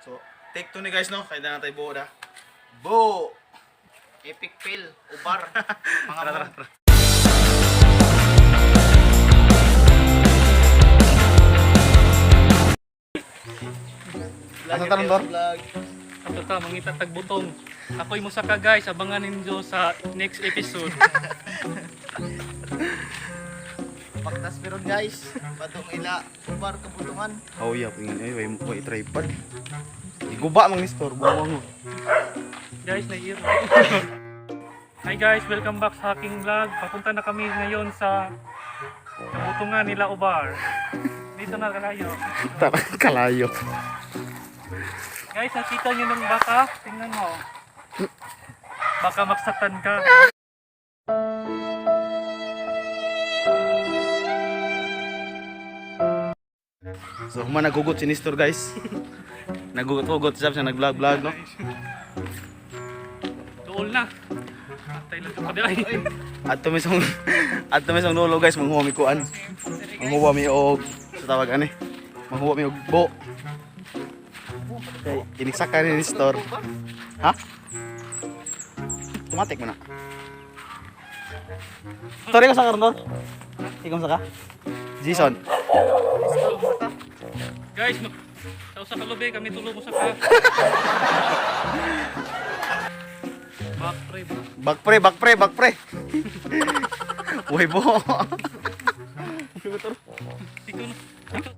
So, take two ni guys, no? Kaya na tayo buo na. Buo! Epic fail, ubar. Mga Tara, tara, mo. Tara. Asa tarong, Dor? Vlog. Ato ta mangita tag butong. Ako'y musaka guys, abangan ninyo sa next episode. Baktas pero guys, patong ila ubar kabutungan. Oh, yeah. Pingin, ay, way, way tripod. Iguba mang nistor. Buwang mo. Guys, naiir. Hi guys, welcome back sa aking vlog. Papunta na kami ngayon sa kabutungan nila Ubar. Dito na kalayo. Tara, kalayo. Guys, nakita niyo ng baka? Tingnan mo. Baka magsaktan ka. So, human nagugot si Nestor, guys. Nagugot-hugot siya siya nag-vlog-vlog, no? Duol na. Atay lang ka ay. At tumisong at tumisong nulo guys, manghuwa mi kuan. Manghuwa mi og sa tawag ani. Manghuwa mi og bo. Kay inigsaka ni Nestor. Ha? Tumatik mo na. Sorry ko sa karon, Dor. Ikaw sa ka? Jason. Guys, sa usa ka lubi kami tulo mo sa ka. Back pre. Back pre, back pre, back pre. Uy bo. Ikaw na. Ikaw.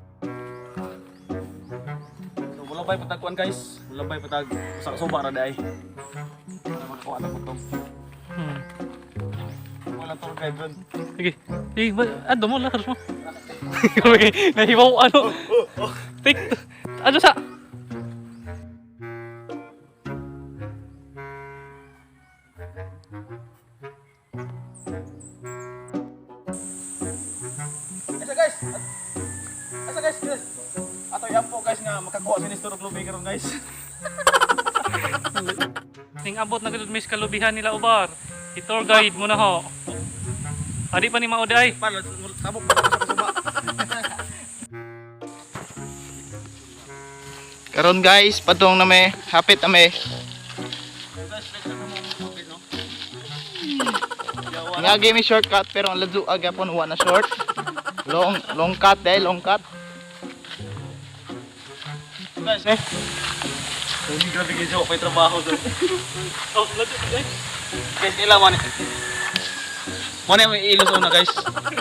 So wala pa'y patag kuan guys. Wala pa'y patag sa suba ra day. Para makakuha na putong. Wala tour guide ron. Sige. Sige, ano mo lakas mo. Nahiwaw ano. Take ano sa Asa guys? Asa guys? Guys. Ato yan po guys nga makakuha si Nestor og lubi karon guys. Ning abot na gud mis kalubihan nila Ubar. I-tour guide mo na ho. Adi pa ni Maoday. Pa sabok pa sa suba. Karon guys, padong na may, hapit na may. Nga game shortcut pero ang ladyo agapon wa na short. Long long cut dahil long cut. Guys, eh. Grabe guys, ako pa'y trabaho doon. Oh, ladyo guys. Guys, kailangan mo ni. Mo na may ilo sa una guys.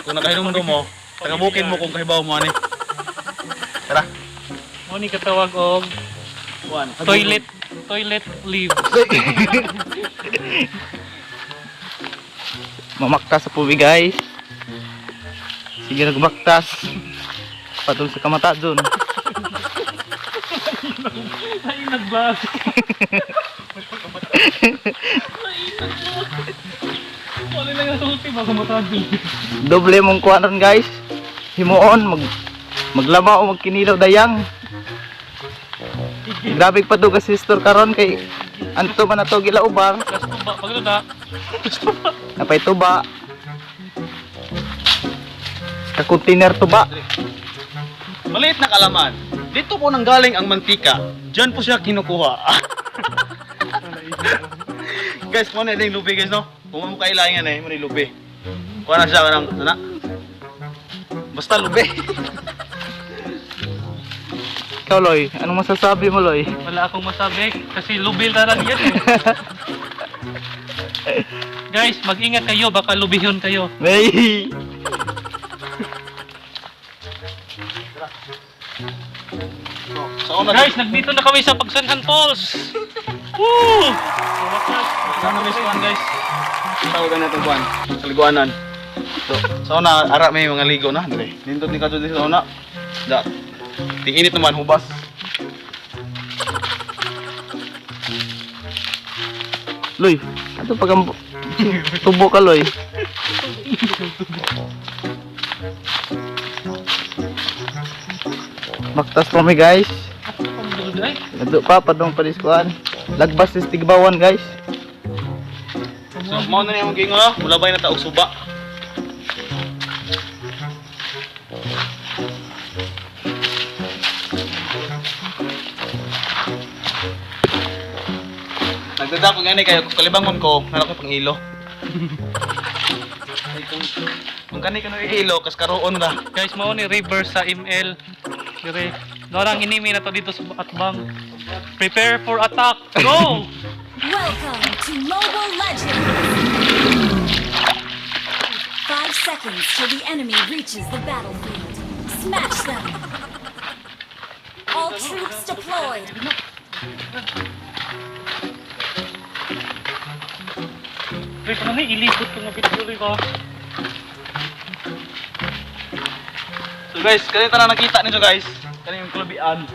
Kung nakahinumdum mo, taga bukid mo kung kahibaw mo ani. Tara. Mo ni katawag og Kuan. toilet toilet leave. Mamaktas sa pubi guys. Sige nagmaktas. Padong sa kamata dun. Ay nag-vlog. Wala lang ang sulti bago matagi. Doble mong kuan ron guys. Himuon mag maglama o magkinilaw dayang. Grabe pa duga sister karon kay anto man ato gila ubar. Plus tuba paglo na. Plus tuba. Napay tuba. Ka container tuba. Maliit na kalaman. Dito po nanggaling ang mantika. Diyan po siya kinukuha. Guys, mo na yung lubi guys, no? Kung mo kailangan eh, mo na yung lubi. Kuha na siya ng, na. Basta lubi. Ikaw Loy, anong masasabi mo Loy? Wala akong masabi kasi lubil na lang yan eh. Guys, mag-ingat kayo baka lubihon kayo. May So, sa una, Guys, nagdito na kami sa Pagsanhan Falls. Woo! Sa wakas, sa una miss kuan guys. Tawagan natin kuan. Sa liguanan. So, sa una, ara may mga ligo na. Dire. Nindot ni kadto sa una. Da. Tinginit naman hubas. Loy, ato pag ang tubo ka Loy. Baktas pa mi guys. Ay, Nado pa padong padiskuan. Lagbas is tigbawan guys. So, mao na niyang gingo, no? Mulabay na ta og suba. Nagdada ko gani kayo kalibangon ko, nara ko pang ilo. Ay, kung kani ka ilo, kas karoon ra. Guys, mao ni river sa ML. Dire. Dorang inimi na to dito sa atbang. Prepare for attack. Go! Welcome to Mobile Legends! 5 seconds till the enemy reaches the battlefield. Smash them! All troops deployed! Pre, paano ni ilibot ko nga video ba? So guys, kanina na nakita ninyo guys. Kani yung kulubian.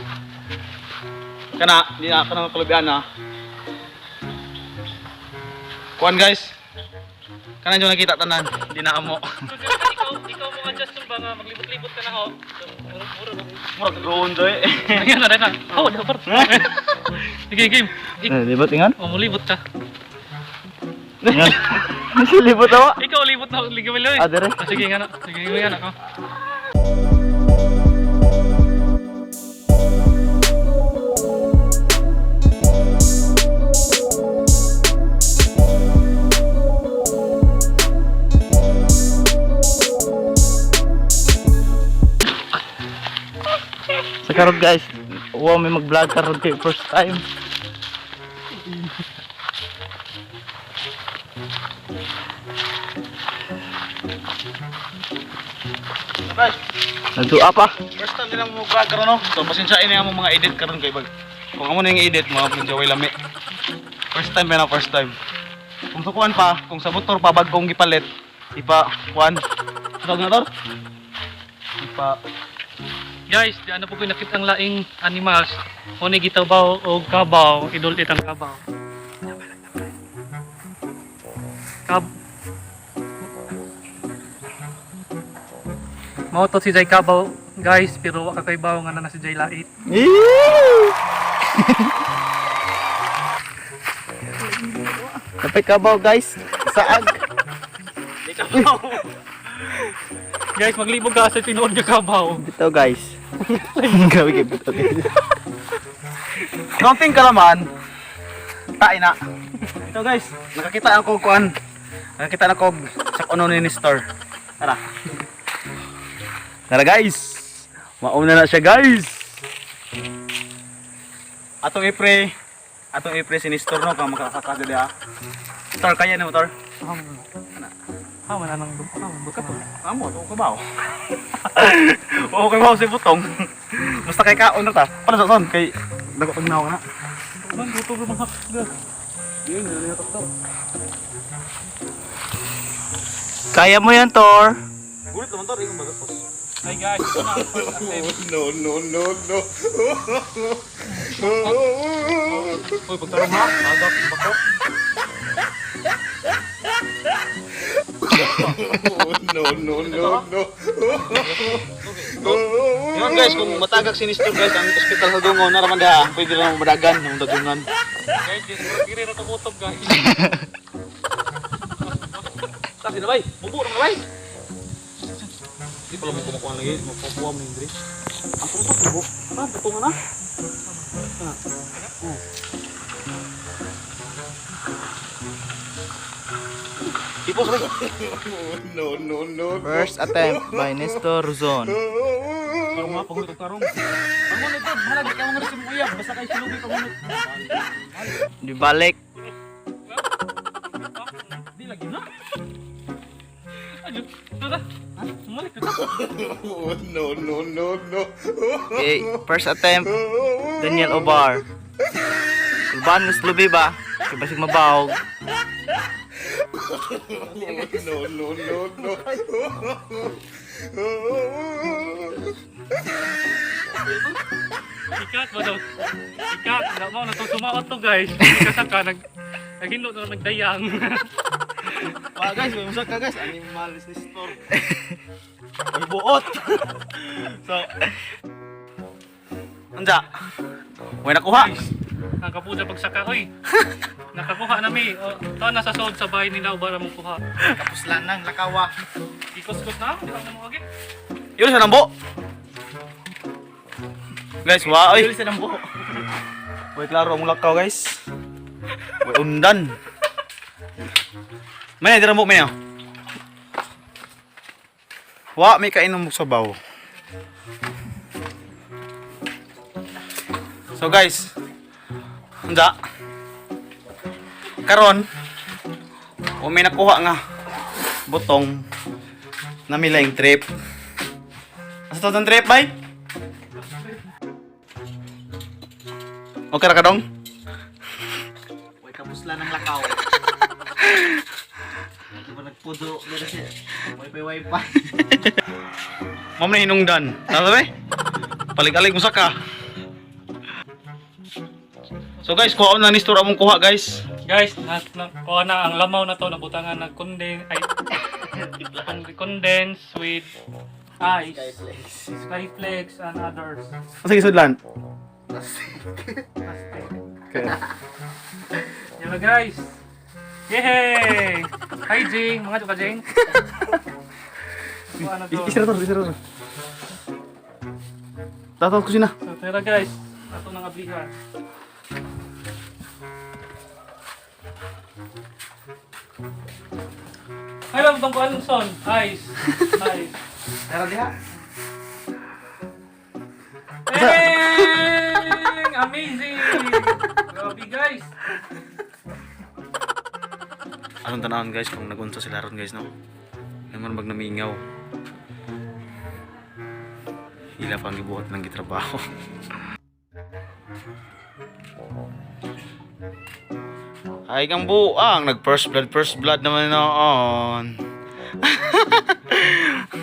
Kana, di na kanang kulubian na. Kuan guys. Kana yung nakita tanan, di na amo. So, ikaw mo adjust yung ba nga maglibot-libot ka na ho. So, muro muro. Murag drone doy. Ayan na, na. Oh, dapat. Sige, game. Libot ingon? Oh, mulibot ka. Ingon. Libot awa. Ikaw libot na ligawin Ah, dire. Ah, sige nga na. Sige nga na. Oh. Sa karon guys, wow may mag-vlog karon kay first time. Guys, Nagdua pa. first time nila mo vlog karon no. So pasensyain na mo mga edit karon kay bag. Kung amo na yung edit, mga medyo way lami. First time na first time. Kung sa kuan pa, kung sa motor pa bagong gipalit, ipa kuan. Tawag na tor? Ipa Guys, di ano po ko nakita ang laing animals. Oni gitabaw o kabaw, idol itang kabaw. Kab Mao to si Jay Kabaw, guys, pero wa ka kay baw nga na si Jay Lait. Kapay kabaw guys. Saag. Guys, maglibog ka sa tinuod nga kabaw. Bitaw guys. Grabe kay bitaw guys. Kaunting kalaman, tae na. Ito guys, nakakita ako kuan. Nakakita na ko sa kuno ni Nestor. Tara. Tara guys. Mauna na siya guys. Atong ipre, atong ipre si Nestor no kang makakaka dili ah. Tor kaya na mo tor. Ah, wala nang buka to. Amo, to ka ba? Oo kay ba si butong. Basta kay kaon na ta. Para sa son kay dago pag nawa na. Man, gutom ra mga Yun, yun, yun, to. Kaya mo yan, Tor. Gulit naman tor, ikaw bagapos. Hi guys, ito na ang first attempt. No, no, no, no. Uy, pagtarong ha, agak bako. No, no, no, no. Yun guys, kung matagak si Nestor guys, ang ospital sa Dungo, naraman diha, pwede lang madagan, ng dagungan. Guys, di diri ra to gutom guys. Tapos na bay, bubo na bay. Di pala mo kumukuha lagi, mapapuha mo yung dress. Ang tutok bubo. Ano, tutungan na? Ah. Oh. Tipos bay. No, no, no. First attempt by Nestor Ruzon. Tarong nga, pangunot og tarong. Pangunot to, bahala di ka mangunot sa mong uyab, basta kay silubi pangunot. Di balik. Di lagi na. Ayun, tara. Bumalik ka. No, no, no, no. Okay, first attempt, Daniel Obar. Kulban mas lubi ba? Kay basig mabawog. No, no, no, no. Ikat ba daw? Ikat, wala mo na to sumaot to guys. Kasi ka nag naghinlo na nagdayang. Wala guys, may musak ka guys. Animal is Nestor. May buot. So, Anja. May nakuha. Ang kapuda pagsaka oy. Nakakuha na mi. O, to nasa sold sa bahay nila para mo kuha. Tapos lang nang lakawa. Ikuskus na, di ba na mo agi? Yun sa nambo. Guys, wa oy. sa lambo. Boy, klaro ang lakaw guys. Way undan. May dira mo may. Oh. Wa may kainom og sabaw. So guys, handa. Karon, o may nakuha nga butong na milaing trip. Asa to ang trip, bay? Okay ra ka dong? Way kapusla ng lakaw. Di ba nagpudo meron siya. Wifi wifi. Ma'am na hinungdan. Tama ba? Palig-alig mo sa ka. So guys, kuha na ni store among kuha guys. Guys, na, kuha na ang lamaw na to, nabutangan ng condense, ay, condense with ice, skyflakes, and others. Sige sudlan. Plastic. Okay. Yan na guys! Yay! Hi Jing! Mga ka Jing! Kuha na to. Isira to, isira to. Tatawag ko sina. So tara guys, ato nang ablihan. Ay, lang itong kuan son. Ice. Ice. Tara diha. Dang! Amazing! Grabe guys! Anong tanawon guys kung nagunsa sila ron guys no? Naman mag namingaw. Ila pang gibuhat ng gitrabaho. Ay kang buang nag first blood naman noon.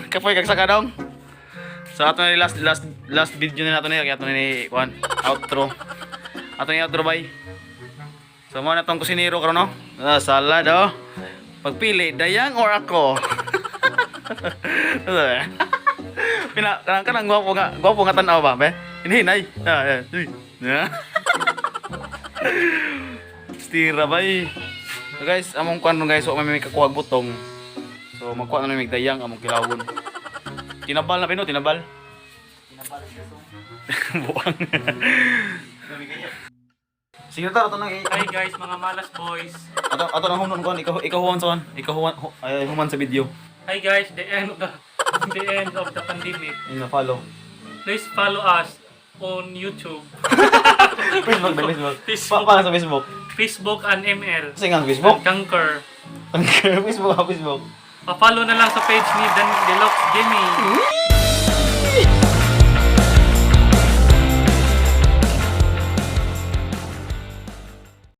Kapoy kag sa dong. So ato na ni last last last video na nato ni kaya ato na ni kuan outro. Ato ni outro bay. So mo na tong kusinero karon no? Ah, salad oh. Pagpili, dayang or ako. Pina kanang kanang gwapo nga tan-aw ba, be? Hinhinay. Ah, eh. Uy. Yeah. Stira bay. So guys, among kuan ron guys, wa may kakuha butong. So magkuha na may dayang among kilawon. Tinabal na pino, tinabal. Tinabal siya so. Buang. Sige tara ato nang Hi guys, mga malas boys. ato ato nang human kuan ikaw ikaw human sa kuan, ikaw human ay human sa video. Hi guys, the end of the pandemic. Ayun na follow. Please follow us on YouTube, Facebook na Facebook. Facebook. Pa, para sa Facebook. Facebook and ML. Kasi nga ang Facebook. Kanker. Facebook ah, Facebook. Pa-follow na lang sa page ni Dan Deluxe Gaming.